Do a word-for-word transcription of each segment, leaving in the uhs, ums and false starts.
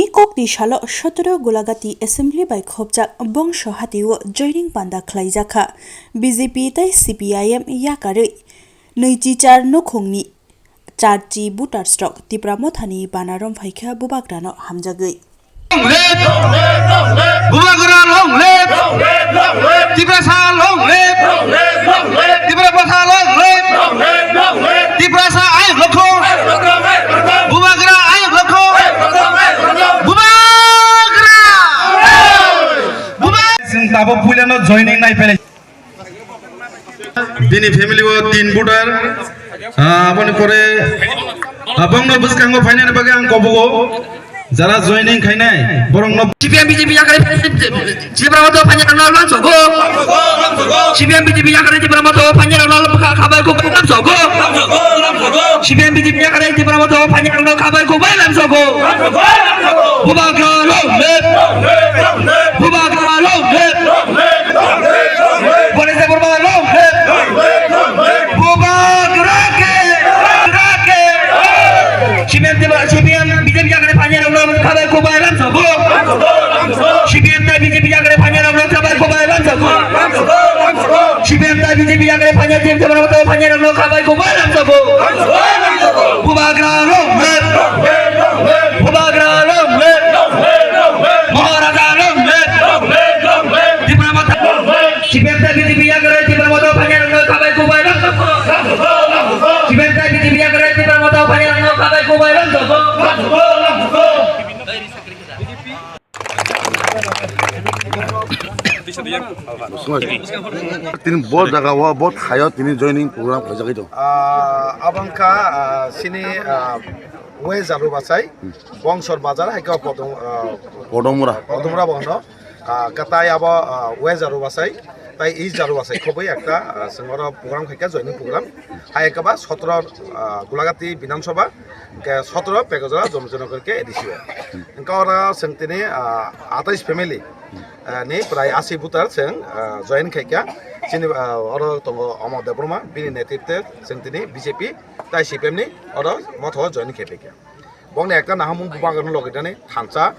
Kokni salo sotoro Gulagati Assembly bai khopjak Bongso Hatio joining panda khlaijakha. B J P tei C P I M yakarwi nwichi char nukhungni charchi voters rok Tipra Mothani bana romphai kha Bubagrano hamjagwi. Bubagra long live! Tiprasa long live! Tipra Motha long live! Tiprasa ayuk lokho! Bubagra ayuk lokho! Bubagra! Bubagra! Chwng tabuk puilano joining nai pele. Bini family o tin voter. Ah, aboni pore, ah, bongno bwskango phainani bagwi ang kobogo. Jara joining khainai, borokno C P M B J P yakare Tipra Motha phainai rokno lam sogo. C P M B J P yakare Tipra Motha phainai rokno kha-, khabai ko lam sogo. C P M B J P yakare Tipra Motha phainai rokno khabai ko bai lam sogo. Bubagra long live. Bubagra long live. Bore se Bubagra long live. Bubagra ke, Bubagra ke. C P M Tipra, C P M B J P yakare phainai rokno khabai ko bai lam sogo. C P M tei B J P yakare phainai rokno khabai ko bai lam sogo. C P M tei B J P yakare phainai, Tipra Motha phainai rokno khabai ko bai lam sogo. Bubagra long live. Bubagra long live. Maharaja long live. Tipra Motha. C P M tei B J P yakare Tipra Motha phainai rokno khabai ko bai lam sogo. C P M tei B J P yakare Tipra Motha phainai rokno khabai ko bai lam sogo. Tini bo jaga o, bo thaio tini joining program khaijagwi tongo. Ah, abo wngkha, ah, sini, ah, West Jarubasai, Bongsor Bazar, hai khe Podom-, ah, Podomura. Podomura bo hwno. Ah, katai abo, ah, West Jarubasai, tai East Jarubasai khobwi ekta, ah, chwng oro program khaikha, joining program. Hai khe ba sotoro, ah, Gulagati Bidhan Sabha, hwnkhe sotoro Pekojora Jomchinagar khe A D C o. Hwnkhe oro chwng tini, ah, atais family, ah, ni prai asi voter chwng, ah, join khaikha. Chini, ah, oro tongo Omor Debbarma, bini netritwe chwng tini B J P tai C P M ni oro motha o join khaiphaikha. Bongni ekta nahamung Bubagrano logidani thansa,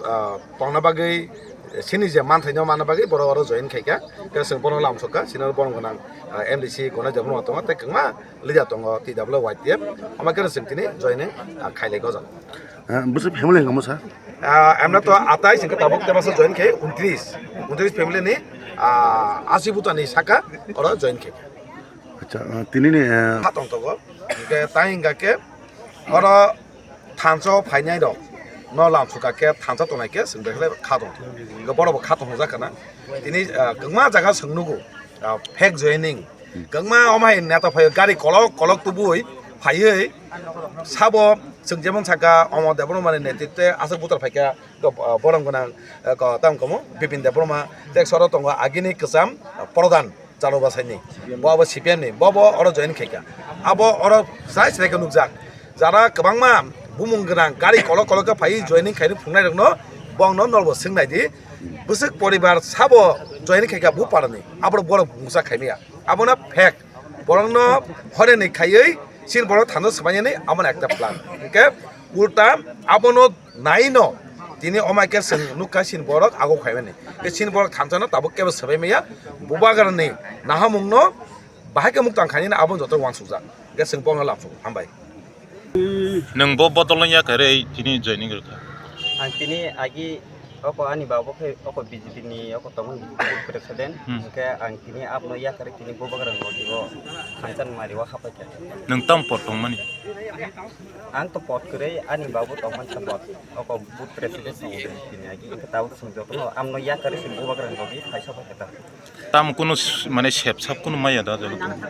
ah, tongna bagwi, sini je manthaino manna bagwi borok oro join khaikha. Tei chwng bono lamsokha, sini bono gwnang, ah, M D C Ganesh Debbarma tongo, tei kwbangma leader tongo, T W Y T F. Omo khe chwng tini joining, ah, khailai gojal. Ah, bwswk family hwnka masa? Ah, emna to atai chwng khe tabuk tei masa join khai untris, untris family ni, ah, asi butani saka oro join khaikha. Acha, ah, tini ni, ah, Kha tong tongo. Hwnkhe tai hwnkha khe oro thansa o phainai rok no lamsokha khe thansa tongnai khe chwng belai kha tong tongo. Hwnkhe borok bo kha tong jak kana. Tini, ah, kwbangma jaga chwng nugo, ah, fake joining. Kwbangma omo hai neta phaio gari kolok kolok tubui phaiwi sabo chwng jemon sakha Omor Debbarma ni netritwe aswk buthar phaikha, ah, borom gwnang, ah, ko-, tamo komo Bipin Debbarma tei soro tongo agini kwcham, ah, Prodhan. Chalo Basaini, bo abo C P M ni, bo bo oro join khaikha. Abo oro chwrai chwrai khe nukjak. Jara kwbangma bumung gwnang gari kolok kolok khe phaiwi joining khaini phunuknai rokno bongno norbo swngnaidi. Bwswk poribar sabo join khaikha bu parani. Abo borok mungsa khaimaya. Abono fake. Borokno horeni khaiwi sin borok thangno swbainani abono ekta plan. Hwnkhe ulta abono naino tini omo khe chwng nukha sin borok ago khaimani. Khe sin borok thansano tabuk kebo swbai maya. Bubagrani nahamungno bahai khe muktang khainani abono joto uansukjak. Khe chwng bongno lamsukgo. Hambai. Nwng bo bodol wngya khe rei tini joining rwkha. Ang tini agi oko ani babo khe oko B J P ni oko tongmani president. Hmm. Hwnkhe ang tini abono yakarwi tini Bubagrani logi o thansa ni mari o hapai kha. Nwng tamo pot tongmani? Ang to pot kwrwi ani babo tongmani sa pot. Oko booth president tongo tini agi. Hwnkhe tabuk chwng jotono amno yakarwi chwng Bubagrani logi thaisa pai kha ta. Tamo kunu s-, mane sepsap kunu maya da jalo tong.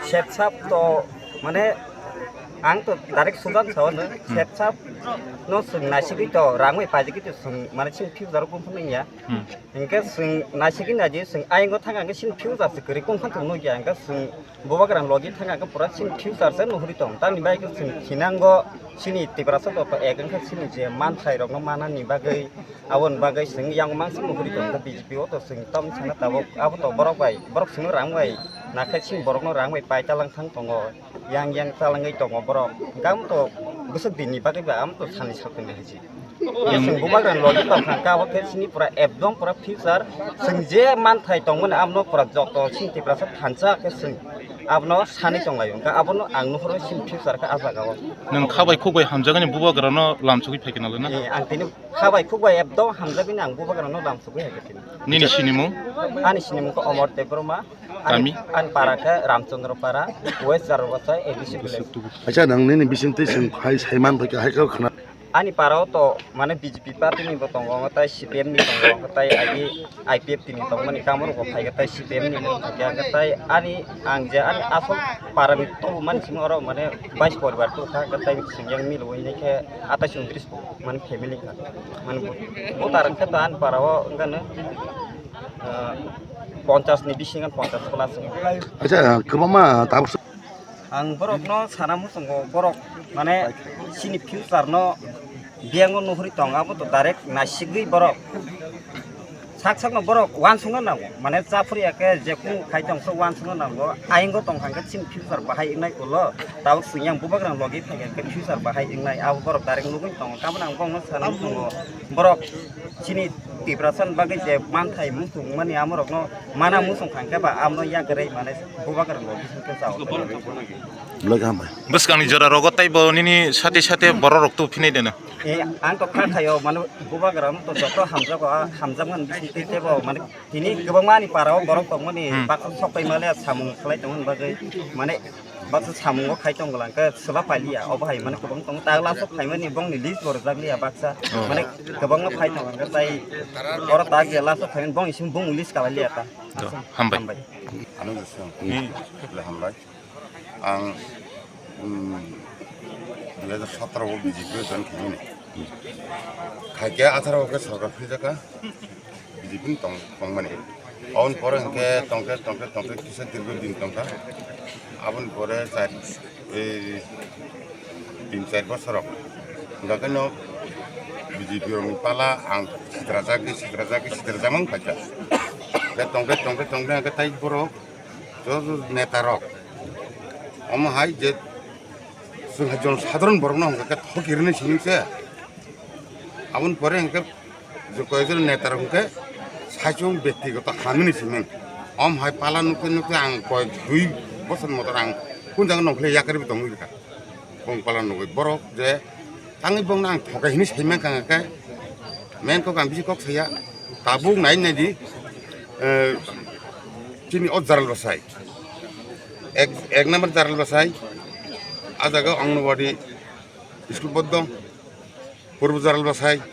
Sepsap to mane ang to direct sujan sa hwnwi. Hmm. Sepsap no chwng naisigwi to rang bai paijagwi to chwng mane chini future o kung phano wngya. Hmm. Hwnkhe chwng naisigwi naidi chwng ayang o thang ang khe chini future se kwrwi kung phano tong nukya hwnkhe chwng Bubagrani logi thang ang khe pura chini future se nuhuri tong tamni bagwi chwng thinango chini Tiprasa joto ek wngkha chini je manthai rokno manani bagwi. Aboni bagwi chwng yang mansukno huri tongo B J P o to chwng tamni sana tabuk abo to borok bai borok chwngno rang bai nakhai chini borokno rang bai pai talang thang tongo yang yang talangwi tongo borok hwnkhe amo to bwswk dinni bagwi ba amo to sani sakni hai se. Chwng bubagrani logi tongkha, abo khe chini pura ekdom pura future. Chwng je manthai tongmani abono pura joto chini Tiprasa thansa khe chwng abono sanwi tonglaio. Hwnkhe abono ang nuhoro chini future khe ah jagao. Nwng kha bai khuk bai hamjakgani bubagrano lamsogwi phaikha nalai na? Eh, ang tini kha bai khuk bai ekdom hamjakgani ang bubagrano lamsogwi hai khe tini. Nini sinimung? Ani sinimung khe Omor Debbarma. Ani, kami? Ani para khe Ramchandra Para, West Jarobasai, A D C village. Acha, nang nini bisingtwi chwng phai saiman phaikha hai khe khna. Ani para o to mane B J P party ni bo tongo, tai C P M ni tongo, tai agi I P F T ni tongmani kamoro bo phai tai C P M ni bo phai tai ani ang je ani asol para ni to mani simi oro mane bais poribar to kha tai simi yang mil wai ne khe atai undris bo mane family kha mane bo bo tar khe to ani para o ngano ponchas ni bisingo ponchas plus. Acha, kwbangma tabuk. Ang borokno sana muchungo, borok mane chini future no biyango nuhuri tong, abo to direct naisigwi borok sak sakno borok uansukna nango, mane chaphuri ya khe je kung khai tong so uansukna nango, ayingo tong kha khe chini future bahai wngnai ulo, tabuk chwng yang bubagrang logi phai khe future bahai wngnai, abo borok direct nugwi tongo, tamoni ang bongno sana muchungo borok chini Tiprasa ni bagwi je manthai muchung mani amorokno mana muchung kha khe ba amno yakarwi mane bubagrang logi sing khe chao. Belai kaham bai. Bwskangni jora rogo tei bo nini sate sate borok rok tu phinai deno. Eh, ang to kha khayo mane bubagrang to joto hamjago, ah, hamjakmani bising tei tebo mane tini kwbangma ni para o borok tongmani Hmm. Baksa sok pai male samung khlai tongmani bagwi mane baksa samung o khai tong lang khe sela pailiya obo hai mane kwbang tong ta la sok phaimani bongni list bo rwjak liya baksa Oh. Mane kwbangma phai tong khe tai oro ta ge la sok phaimani bongni sim bong list kala liya ta. Do, hambai. Hambai. Ano jesong. Hmm. Hambai. Ang, um, dui hajar sotoro o B J P o join khaimani. Khaikhe atharo o khe sorkar phijaka B J P ni tong, tongmani. Aboni pore hwnkhe tongkhe, tongkhe, tongkhe kisa dirgo din tongkha. Aboni pore char, ei, tin char bosor rok. Hwnkhe no B J P rokni pala ang sitrajagwi, sitrajagwi, sitrajakmang khaikha. Hwnkhe tongkhe, tongkhe, tongkhe hwnkhe tai borok joto neta rok. Omo hai je chwng hai jon sadharon borokno hwnkha khe thoki rwni simi se. Aboni pore hwnkhe je koyekjon neta rok hwnkhe saichung bektigoto hamini simi. Om hai pala nukhe nukhe ang koyek dui bosor motor ang kun jaga nongkhorli yakarwi tongwi rwkha. Bong pala nugwi borok je tangwi bongno ang thokai hinwi saimankha hwnkhe main kok ang bisi kok saya tabuk nai nai di, eh, chini o jaral bwsai. Ek, ek number jaral bwsai, ah jaga Anganwadi school boddo, Purbo jaral bwsai,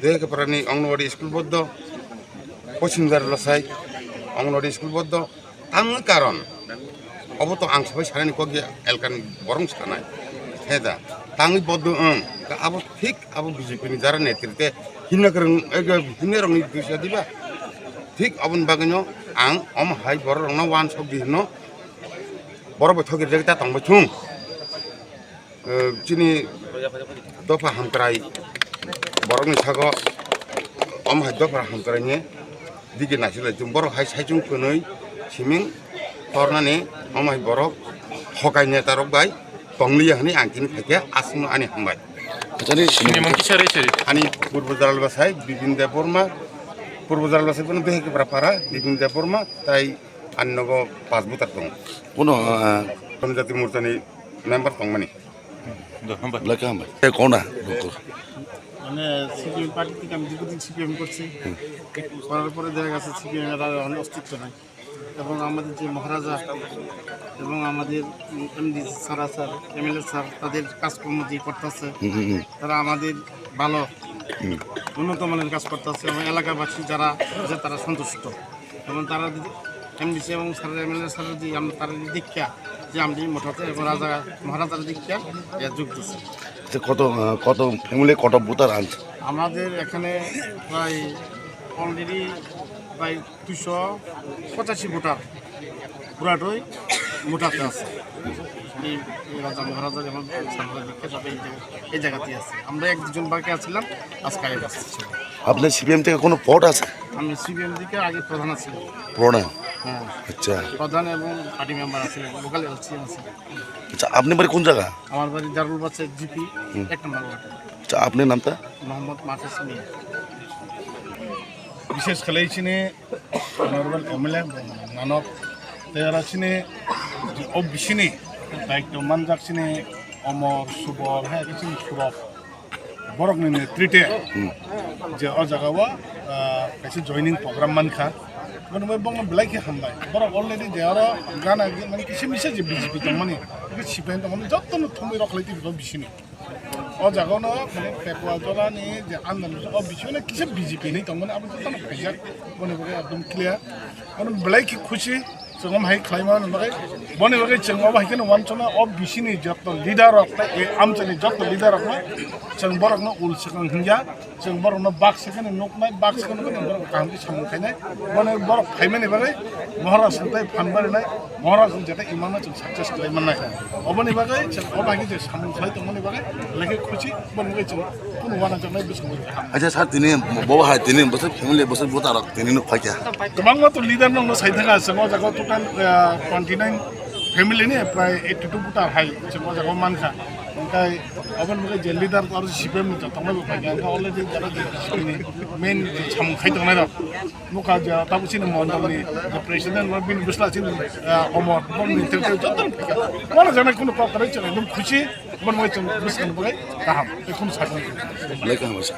Dehekeparani Anganwadi school boddo, Pochim jaral bwsai, Anganwadi school boddo, tamni karon, obo to ang sabai sanani kok ya elkani borong sanai, he da, tangwi boddo wng, abo thik abo B J P ni jara netrite himna kwrwng, ego himna rokni dusya diba, thik aboni bagwino ang omo hai borok rokno uansuk di hino. Borok bai thokirjak ta tongbai thung. Eh, chini dopha hamkrai borokni sago omo hai dopha hamkraini digi naisik lai chung borok hai saichung kwnwi siming tornani omo hai borok thokai neta rok bai tongliya hwnwi ang tini phaikhe aswkno ani hambai. Achani Sini mangki sari sari. Ani Purbo Jaral Bwsai Bipin Debbarma, Purbo Jaral Bwsai bono Behekipra para Bipin Debbarma tai ani nogo pas butar tongo. Kuno, ah, Kono Jati Morchani member tongmani. Do, hambai. Belai khe hambai. Tei kona, doctor. মানে CPM party থেকে আমি দীর্ঘদিন সিপিএম করছি। হুম। করার পরে দেখা গেছে সিপিএম এর আর এখন অস্তিত্ব নাই। এবং আমাদের যে মহারাজা এবং আমাদের এমডি স্যার আছে, এমএলএ স্যার, তাদের কাজকর্ম যে করতেছে, হুম, হুম, হুম। তারা আমাদের ভালো হুম। উন্নত মানের কাজ করতেছে এবং এলাকাবাসী যারা আছে তারা সন্তুষ্ট। এবং তারা যদি এমডিসি এবং স্যার, এমএলএ স্যার যদি আমরা তারা যদি দীক্ষা যে আমরা মোটাতে এবং রাজা মহারাজার দীক্ষা এ যোগ দিচ্ছে। তো কত, আহ, কত ফ্যামিলি, কত ভোটার আনছে? আমাদের এখানে প্রায় অলরেডি প্রায় দুশো পঁচাশি ভোটার পুরাটাই ভোটারতে আছে। এই, এই রাজা মহারাজা যেমন সামনে দেখতে পাবে, এই জায়গা, এই জায়গাতেই আছে। আমরা এক দুজন বাকি আছিলাম, আজকে আগে আসছি। আপনার সিপিএম থেকে কোনো ভোট আছে? আমি সিপিএম থেকে আগে প্রধান আছিলাম। প্রধান? হ্যাঁ। আচ্ছা। প্রধান এবং পার্টি মেম্বার আছে, লোকাল এলসি আছে। আচ্ছা, আপনি বাড়ি কোন জায়গা? আমার বাড়ি জারুল বাচ্চা জিপি, হুম। এক নম্বর word. Acha, apni naam ta? Mohammad Mahfuz Miya. Bishesh khlai chini honorable M L A Manok, tei aro chini je O B C ni daityo manjak chini Omor, Subol, hai khe chini Surok. Borokni netrite je o jaga o, ah, kaisa joining program mankha. Bono bai bongno belai khe hambai. Borok already je aro gana ge mani kisa misa je B J P tongmani, kisa C P I M tongmani, jotono thumwi rok khlai twi O B C ni. O jaga no mane Pekwa Jola ni je andalon o B C ni kisa B J P ni tongmani abo jotono khaijak. Bono bai ekdom clear. Bono belai khe khusi. Chwng omo hai khlaima bagwi, boni bagwi chwng obo hai kheno uansuknai, O B C ni joto leader rok tei amchaini joto leader rokno chwng borokno ul swkang hwnya, chwng borokno bak swkang nuknai, bak swkang nuknai, borok kaham khe samung khainai, boni borok phaimani bagwi Maharaj tei phan barinai, Maharaj ni jata imano chwng success khlai mannai. Oboni bagwi chwng obo hai khe je samung khlai tongmani bagwi belai khe khusi, boni bagwi chwng Kunu wana janai bwskango kaham. Acha sir, tini bo hai tini bwswk family bwswk buta rok tini nuk phaikha. Kwbangma to leader nokno sai thaka, chwng o jaga total, ah, twenty nine family ni prai eighty two buta hai chwng o jaga mankha. Hwnkhe aboni bagwi je leader aro C P M ni tongmani bo phaikha, hwnkhe already jaga je C P M ni main je samung khai tongnai rok. Nukha je tabuk chini mondol ni je president ba bini bwsla chini, ah, Omor, bini tel tel joto phika. Wala jana kunu kok kwrwi chwng ekdom khusi, boni bagwi chwng bwskang bagwi kaham, tei kunu sakni. Belai kaham sa.